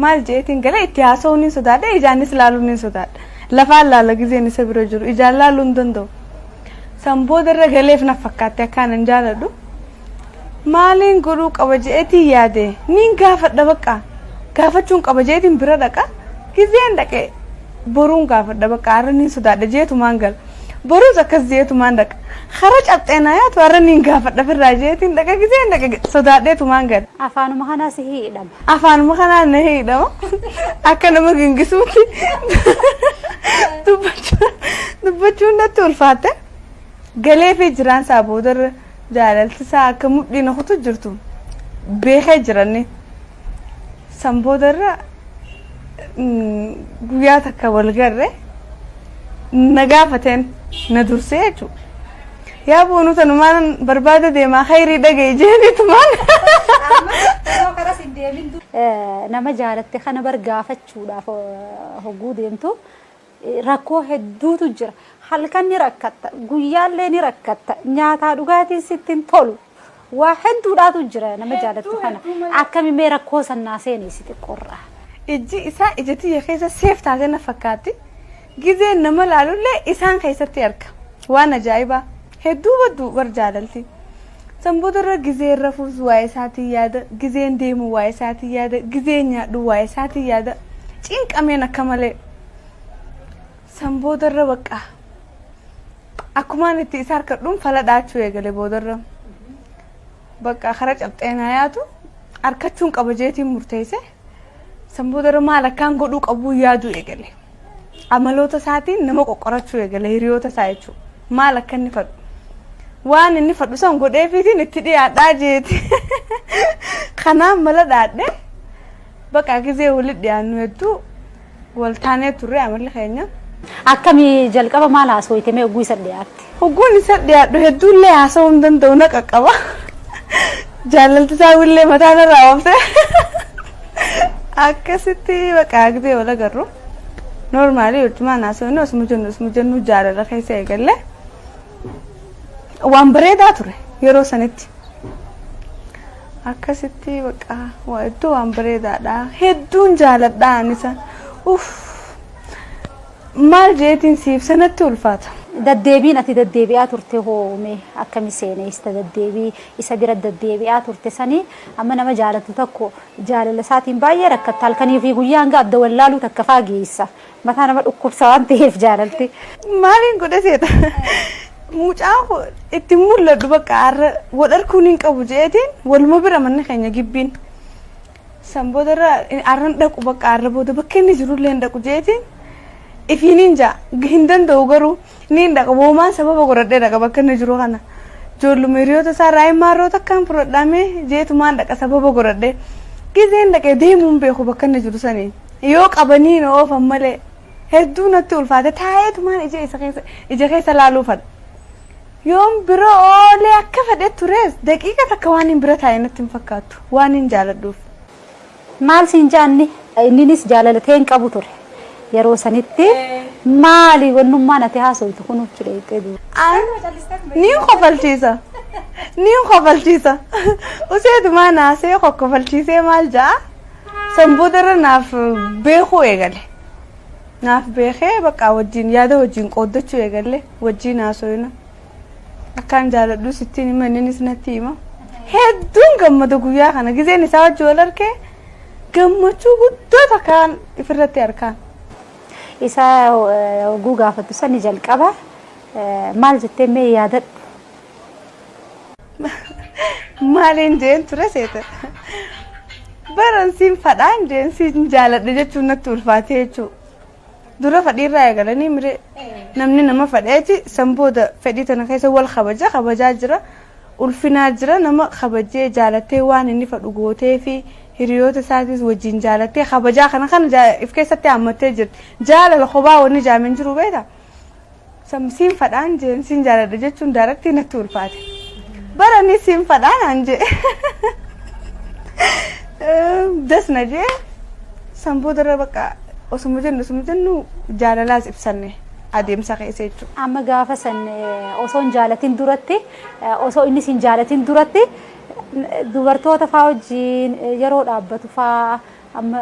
Maal jeetiin galee itti haasa'uun hin sodaadha, ijaanis laaluun hin sodaadha. Lafaan laala gizeen isa bira jiru, ijaan laaluu hin danda'u. San booda irra galeef na fakkaatte akkaan hin jaaladhu. Maaliin godhuu qaba jeetiin yaade niin gaafadha bakka. Gaafachuun qaba jeetiin bira dhaqa. Gizeen dhaqe boruun gaafadha bakka har'a niin sodaadha jeetumaan gala. Boruus akkas jeetumaan dhaqa. Kara cabxee naa yaatu har'a niin gaafadha firraa jeetiin dhaqa gizeen dhaqe sodaadheetumaan gala. Afaanuma kanaa si hidhama. Afaanuma kanaan na hidhama. Akka nama gingisuutti dubbachuun natti ulfaatte. Galee fi jiraan isaa boodarra jaalalti isaa akka mudhii na kutu jirtu beekee jiranni. San boodarra guyyaa takka wal garre na gaafateen na dursee jechuudha. Yaa boonuu tanumaan barbaada deemaa khayrii dhaga'i jeeniitumaan. Nama jaalatte kana bar gaafachuudhaaf hogguu deemtu rakkoo hedduutu jira. Halkan ni rakkatta, guyyaallee ni rakkatta, nyaataa dhugaatiin sitti hin tolu. Waa hedduudhaatu jira nama jaalattu kana. Akkami mee rakkoo san naa seenessi xiqqoorraa. Ijji isaa ija tiyya keessa seef taatee na fakkaatti. Gizeen nama laalullee isaan keessatti arga. Waan ajaa'ibaa. Hedduu baddu bar jaalalti. San boodarra gizeen rafuus waa'ee isaatiin yaada, gizeen deemu waa'ee isaatiin yaada, gizeen nyaadhu waa'ee isaatiin yaada. Cinqameen akka malee. San boodarra bakka akkumaan itti isa harkadhuun fala dhaachuu eegale boodarra. Bakka kara cabxee naa yaatu harkachuun qaba jeetiin murteesse. San boodarra maal akkaan godhuu qabuu yaaduu eegale. Amaloota isaatiin nama qoqqorachuu eegale hiriyoota isaa jechuudha. Maal akka inni fadhu. Waan inni fadhu san godheefiitiin itti dhiyaadhaa jeeti. Kanaan mala dhaadhe bakka gizee walitti dhiyaannu hedduu wal taanee turre amalli keenya. Akkami jalqaba maal haasooyte mee hogguu isa dhiyaatte? Hogguun isa dhiyaadhu hedduullee haasa'uu hin danda'u na qaqqaba. Jaalalti isaa illee mataa narraa oofte. Akkasitti bakka gizee wal agarru. Normally wajjumaan haasofne osuma jennu osuma jennu jaalala keessa eegalle. Waan bareedaa ture yeroo sanitti. Akkasitti bakka waa hedduu waan bareedaadha. Hedduun jaaladha ani isa. Uff. Maal jeetiin siif sanatti ulfaata. Daddeebiin ati deddeebi'aa turte hoo mee akkami seeneessita deddeebii isa bira deddeebi'aa turte sanii amma nama jaalatu tokko jaalala isaatiin baay'ee rakkatta halkanii fi guyyaa hanga adda wallaaluu takka faa geessa mataa nama dhukkubsa waan ta'eef jaalalti. Maaliin godhe seeta? Mucaan kun itti mul'adhu bakka har'a wal arguun hin qabu jeetiin waluma bira manni keenya gibbiin. San boodarra har'an dhaqu bakka har'a booda bakka inni jirullee hin dhaqu jeetiin ifiin hin jaa hin danda'u garuu ni hin dhaqa woomaan sababa godhadhee dhaqa bakka inni jiru kana. Ijoolluma hiriyoota isaa irraa maarroo takkaan fudhadhamee jeetumaan dhaqa sababa godhadhee. Gizeen dhaqee deemuun beeku bakka inni jiru sanii. Yoo qabanii na oofan malee hedduu natti ulfaate taa'eetumaan ija isa keessa ija keessa laaluu fadha. Yoon bira oolee akka fedhe tures daqiiqa takka waan hin bira taa'e natti hin fakkaattu waan hin jaaladhuuf. Maal siin jaanni inninis jaalala ta'e hin qabu ture yeroo sanitti maali wannummaan ati haasoftu kun jedhee duuba. Niin kofalchiisa. Niin kofalchiisa. Useetumaa naasee kokkofalchiisee maal ja'a? San boodarra naaf beekuu eegale. Naaf beekee bakka wajjin yaada wajjin qooddachuu eegalle wajjin haasofna. Akkaan jaaladhu sittiin hima innis natti hima. Hedduun gammada guyyaa kana gizeen isaa wajjin wal arkee gammachuu guddaa takkaan ifirratti arkaan. Isa hogguu gaafattu sani jalqaba maal jettee mee yaadadhu? Maaliin jeen ture seeta. Baran siin fadhaan jeen siin jaaladhe jechuun natti ulfaatee jechuudha. Dura fadhiirraa eegalanii miree namni nama fadheeti san booda fedhii tana keessa wal kabaja kabajaa jira. Ulfinaa jira nama kabajee jaalattee waan inni fadhu gootee fi hiriyoota isaatis wajjin jaalattee kabajaa kana kana if keessatti hammattee jirti. Jaalala kophaa wanni jaameen jiru beektaa? Sam siin fadhaan jeen siin jaaladha jechuun daaraktii natti ulfaate. Barani siin fadhaan aan jee. Das na jee san boodarra bakka osuma jennu osuma jennu jaalalaas ibsanne adeemsa keessa jechuudha. Amma gaafa san osoo hin jaalatin duratti osoo inni sin jaalatin duratti dubartoota faa wajjin yeroo dhaabbatu faa Amma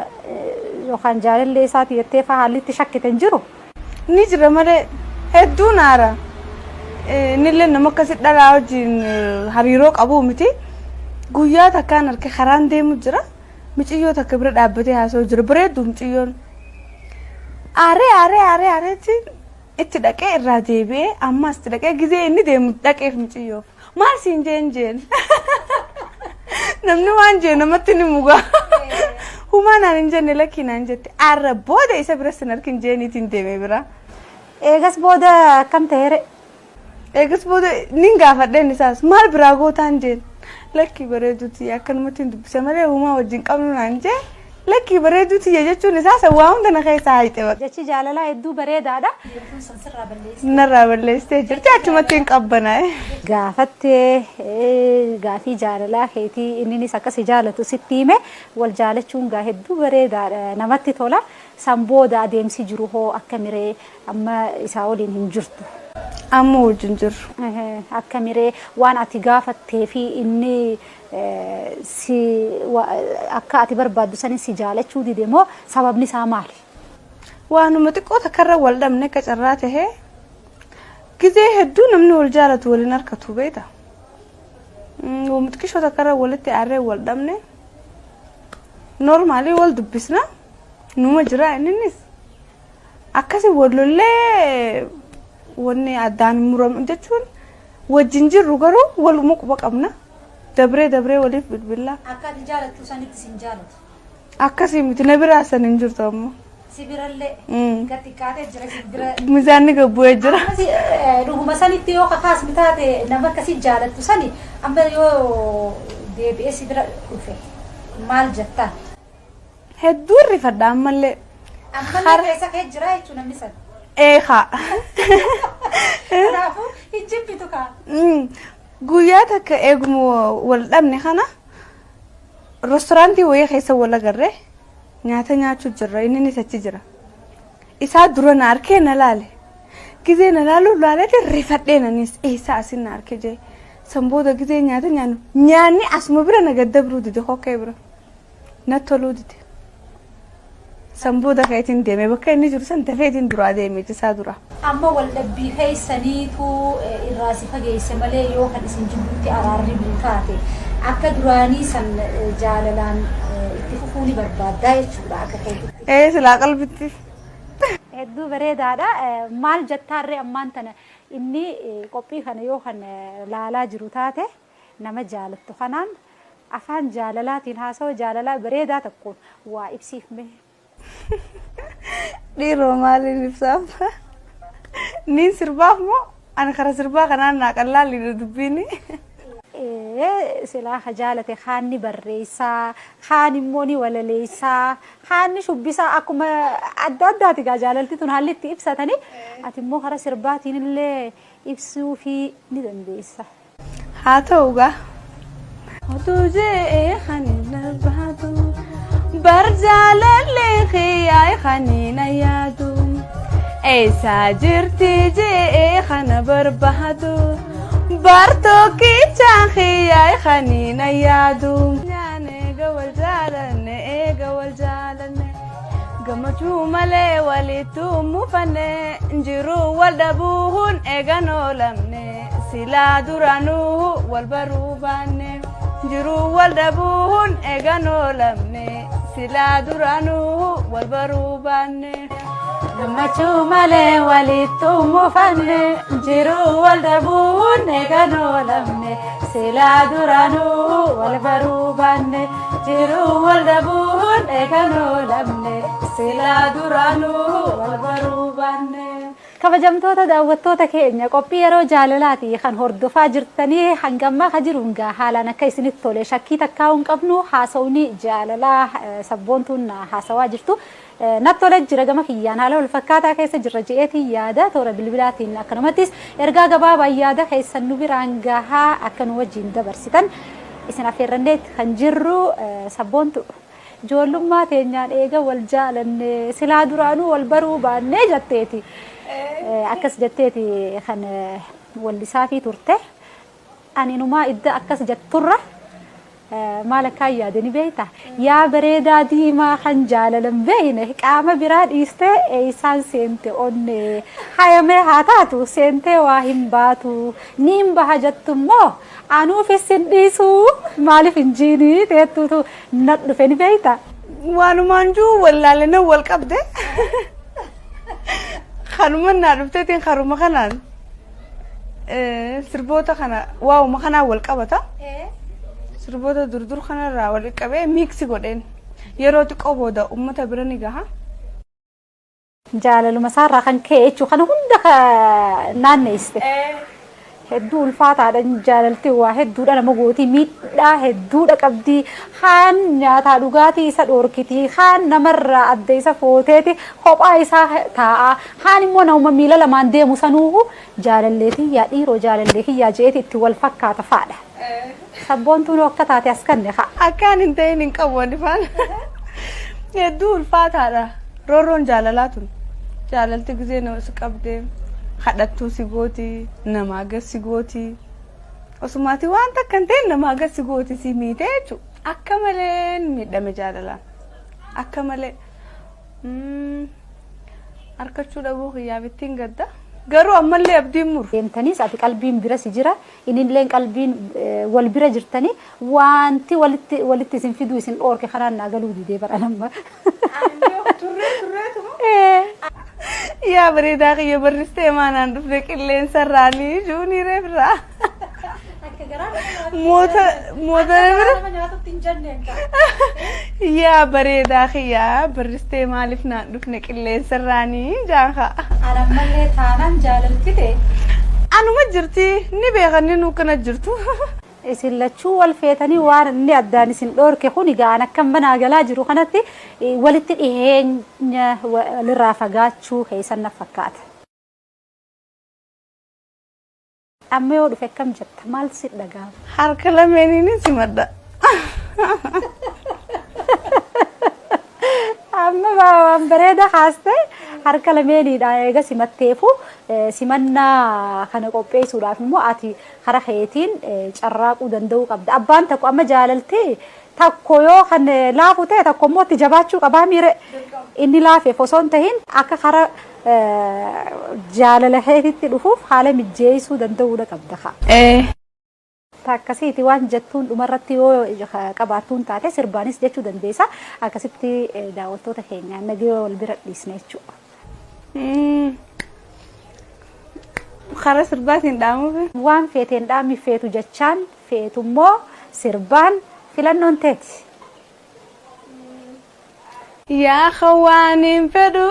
yookaan jaalallee isaati jettee faa haalli itti shakkite hin jiru? Ni jira malee hedduun aara. Innillee nama akkasi dhalaa wajjin hariiroo qabuu miti. Guyyaa takkaan harka karaan deemu jira. Miciyyoo takka bira dhaabbatee haasa'u jira. Bareeddu miciyyoon. Aaree aaree aaree aareetti itti dhaqee irraa deebi'ee ammas itti dhaqee gizee inni deemu dhaqeef miciyyoof. Maal siin jeen jeen. Namni waan jee namatti ni mugaa. Humaa naan hin jenne lakkii naan jette. Arra booda isa bira sin arkin jeeniitiin deeme bira. Eegas booda akkam ta'eere? Eegas booda nin gaafadheen isaas maal biraa gootaan jeen. Lakkii bareeduu tiyya akkanumatti hin dubbise malee humaa wajjin qabnu naan jee. Lakkii bareeduu tiyya jechuun isaa san waa hunda na keessaa hayxe baqa. Jechi jaalalaa hedduu bareedaadha. Narraa balleessitee jirti achumatti hin qabbanaa'e. Gaafattee gaafii jaalalaa keetii inninis akka si jaalatu sitti hime wal jaalachuun gaa hedduu bareedaadha namatti tola. San booda adeemsi jiru hoo akkamiree amma isaa waliin hin jirtu? Amma wajjin jirru. Akkamiree waan ati gaafattee fi inni si akka ati barbaaddu sanin si jaalachuu dide moo sababni isaa maali? Waanuma xiqqoo takkarra wal dhabne akka carraa tahee gizee hedduu namni wal jaalatu wal hin harkatu beekta. Waanuma xiqqishoo takkarra walitti aarree wal dhabne normaalii wal dubbisna numa jira inninis akkasi wal lollee wanni addaan muramu jechuun wajjin jirru garuu waluma quba qabna. Dabree dabree waliif bilbilla. Akka ati jaalattu sanitti sin jaalatu. Akkasii miti na biraa san hin jirtu ammoo. Si birallee gad xiqqaatee jira si bira. Mizaanni gad bu'ee jira. Ammas dhuguma sanitti yoo kakaasni taate nama akkasii jaalattu sani amma yoo deebi'ee si bira dhufe maal jettaan? Hedduun rifadha ammallee. Ammallee keessa kee jira jechuun namni san. Eekaa. Kanaafuu hin jibbitu kaa. Guyyaa takka eeguma wal dhabne kana restooraantii wayii keessa wal agarre nyaata nyaachuu jirra inninis achi jira. Isaa dura na arkee na laale. Gizee na laalu laaleeti rifadhee nanis eessaa asin na arkee jee. San booda gizee nyaata nyaannu nyaanni asuma bira na gad dabruu dide kokkee bira. Natti toluu dide. San booda ka'eetiin deeme bakka inni jiru san dafeetiin duraa deeme jisaa dura. Amma wal dhabbii keessaniitu irraa si fageesse malee yoo kan isin jidduutti araarri bu'u taate akka duraanii san jaalalaan itti fufuu ni barbaaddaa jechuudha akka keetitti. Ee silaa qalbitti. Hedduu bareedaadha. Maal jettaarree ammaan tana inni qophii kana yoo kan laalaa jiru taate nama jaalattu kanaan afaan jaalalaatiin haasawa jaalalaa bareedaa tokkoon waa ibsiif mee. Dhiiroo maaliin ibsaaf? Niin sirbaaf moo? Ani kara sirbaa kanaan naa qallaalliidha dubbiini. Ee silaa ka jaalate kaan ni barreessaa, kaan immoo ni walaleessaa, kaan ni shubbisaa akkuma adda addaati gaa jaalalti tun haalli itti ibsatani. Ati immoo kara sirbaatiin illee ibsuufii ni dandeessa. Haa ta'u gaa. Otuu je'ee kan hin barbaadu bar jaalallee kiyyaa kan hin yaadu eessaa jirti je'ee kana barbaadu bar tokkicha kiyyaa kan hin yaadu. Nyaane eega wal jaalanne eega wal jaalanne gammachuu malee walittu mufanne jiruu wal dhabuun eegan oolamne. Silaa duraanuu wal baruu baanne jiruu wal dhabuun eegan oolamne silaa duraanuu wal baruu baanne. Gammachuu malee walittu mufanne jiruu wal dhabuun eegan oolamne silaa duraanuu wal baruu baanne jiruu wal dhabuun eegan oolamne silaa duraanuu wal baruu baanne. Kabajamtoota daawwattoota keenya qophii yeroo jaalalaati kan hordofaa jirtanii hanga ammaa ka jiruun gaa haalaan akka isinitti tole shakkii takkaa hin qabnu haasawni jaalalaa sabboontuun haasawaa jirtu natti tole jira gama kiyyaan haala wal fakkaataa keessa jirra je'eetiin yaada toora bilbilaatiin akkanumattis ergaa gabaabaa yaada keessan nu biraan gahaa akka nu wajjin dabarsitan isin affeerranneet kan jirru sabboontu Ijoollummaa teenyaan eega wal jaalanne silaa duraanuu wal baruu baannee jetteeti. Akkas jetteeti kan wallisaafii turte. Ani inumaa idda akkas jetturra Maal akkaan yaade ni beektaa? Yaa bareedaa diimaa kan jaalala hin beekne qaama biraa dhiistee eessaan seente onnee? Hayamee haa taatu seentee waa hin baatu niin baha jettu immoo anuufis sin dhiisu maaliif hin jiini teettuutu na dhufe ni beektaa? Waanumaan juu wallaale nan wal qabde. Kanuma naa dhufteetiin karuma kanaan sirboota kana waa'uma kanaan wal qabata. Sirboota durdur kanarraa wal qabee miiksi godheen yeroo xiqqoo booda uummata bira ni gaha. Jaalaluma isaarraa kan ka'e jechuun kana hunda naanneessite. Hedduu ulfaataadha jaalalti waa hedduudha nama gooti miidhaa hedduudha qabdi kaan nyaataa dhugaatii isa dhoorkiti kaan namarraa adda isa footeeti kophaa isaa taa'a kaan immoo namuma miila lamaan deemu sanuuhu jaalallee tiyyaa dhiiroo jaalallee kiyyaa je'eeti itti wal fakkaata faadha. Sabboontuun akka taate as kanne kaa. Akkaan hin ta'in hin qabu ani faana. Hedduu ulfaataadha. Roorroon jaalalaa tun. Jaalalti gizee nama si qabdee kadhattuu si gooti, namaa gad si gooti. Osumaati waan takka hin ta'in namaa gad si gooti si miitee jechuudha. Akka malee miidhame jaalalaan. Akka malee. Arkachuu dhabuu kiyyaaf ittiin gadda. Garuu ammallee abdiin muru. Deemtaniis ati qalbiin bira si jira inilleen qalbiin wal bira jirtanii waanti walitti walitti isin fiduu isin dhoorke kanaan naa galuu didee bara amma. Turree turreetuma. Yaa bareedaa kiyya barristee maanaan dhufne qilleensa irraanii juunii reefirraa. Moota moota bira. Yaa bareedaa kiyya barristee maaliif naan dhufne qilleensa irraanii jaan kaa. Anammallee taanaan jaalalti ta'e. Anuma jirti ni beekan ni kana jirtu. Isin lachuu wal feetanii waan inni addaan isin dhoorke kun egaa an akka manaa galaa jiru kanatti walitti dhiheenya walirraa fagaachuu keessan na fakkaata. Amma yoo dhufe akkam jetta? Maal si dhaga'ama? Harka lameeniin simadha. Amma waan bareeda haaste harka lameeniidha eega simatteefu simannaa kana qopheessuudhaaf immoo ati kara keetiin carraaquu danda'uu qabda. Abbaan tokko amma jaalalti tokko yoo kan laafu ta'e tokko immoo itti jabaachuu qabaa miire. Inni laafeef osoo hin tahin akka kara jaalala keetitti dhufuuf haala mijjeessuu danda'uudha qabda kaa. Akkasiiti waan jettuun dhumarratti yoo qabaattuun taate sirbaanis jechuu dandeessa. Akkasitti daawwattoota keenya nagee wal bira dhiisna jechuudha. Karaa sirbaatiin dhaamuuf. Waan feeteen dhaami feetu jechaan feetu immoo sirbaan filannoon teeti. Yaa waan hin fedhu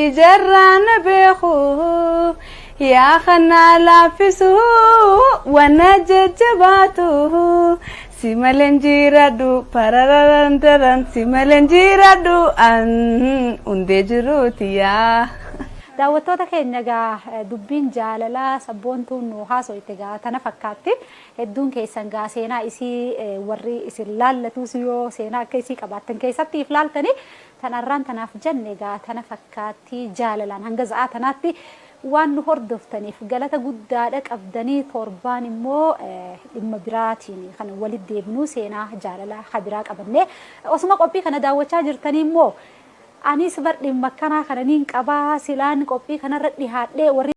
ijarraa na beeku yaa kanaa laaffisu wana jajjabaatu si maleen jiradhu parararan daran si maleen jiradhu an hundee jiruuti yaa. Daawwattoota keenya egaa dubbiin jaalalaa sabboontuun nu haasoyte egaa tana fakkaatti. Hedduun keessan gaa seenaa isii warri isin laallatus yoo seenaa akka isii qabaattan keessatti if laaltanii tanarraan tanaaf jenne egaa tana fakkaatti jaalalaan hanga za'aa tanaatti waan nu hordoftaniif galata guddaadha qabdanii torbaan immoo dhimma biraatiin kan walitti deebinuu seenaa jaalalaa ha biraa qabannee osuma qophii kana daawwachaa jirtanii immoo anis bar dhimma akkanaa kana niin qabaa silaan qophii kanarra dhihaadhee warri.